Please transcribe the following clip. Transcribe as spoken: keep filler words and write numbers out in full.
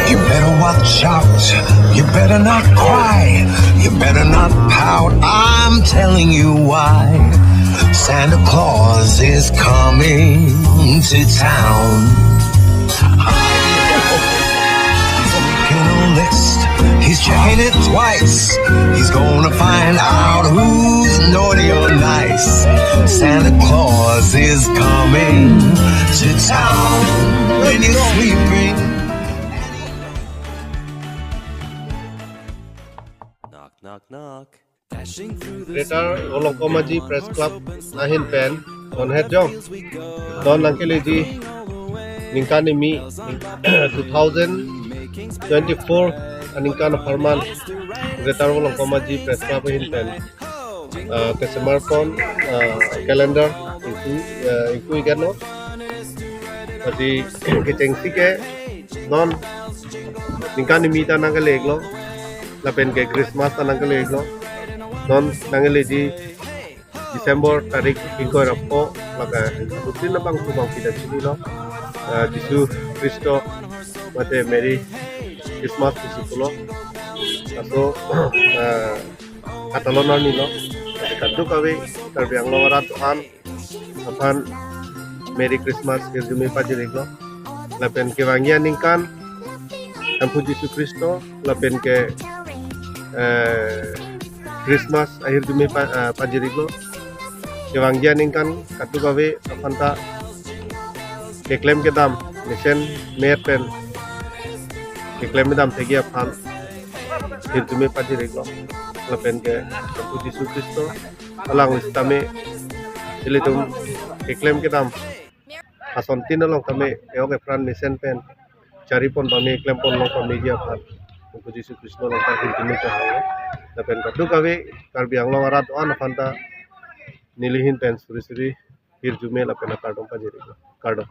You better watch out. You better not cry. You better not pout. I'm telling you why. Santa Claus is coming to town. He's making a list. He's checking it twice. He's gonna find out who's naughty or nice. Santa Claus is coming to town. When you're sweeping. Knock, knock, knock. Dashing through the Greater Volongkom Aji Press Club ahin pen non het jong. Non nangkeleji ningkan kimi two thousand twenty-four aningkan apharman Greater Volongkom Aji Press Club ahin pen, ah, kesemar pon, ah, calendar ingku, ah, ingku ikan lo. Aji kechengsi ke non ningkan kimi ta nangkele-iklo, lapen ke Christmas ta nangkele-iklo. Non nangkeleji December tarik ingkoi ra pho, lake rutin abang tu bang kita chinilo. Ah, Jisu Kristo mate Merry Christmas Jisu pulo. Laso, ah, katalon arni lo. Kadokave Karbi Anglong arat do-an aphan Merry Christmas hirjume pajir-iklo. Lapen kevangji aningkan Hemphu Jisu Kristo lapen ke, eh, Christmas ahirjume pa, eh, pajir-iklo. Kevangji aningkan kadokave aphan ta keklem kedam mesen me-et pen keklem kedam thekji aphan hirjume pajir-iklo. Lapen ke Hemphu Jisu Kristo alangli sitame ilitum keklem kedam asontin along tame e-ok epran mesen pen chari pon pame klem pon long pameji aphan Hemphu Jisu Kristo along ta hirjume chehanglo. Lapen kadokave Karbi Anglong arat do-an aphan ta neli ahin pen suri suri hirjume lapen akardom pajir-iklo. Kardom.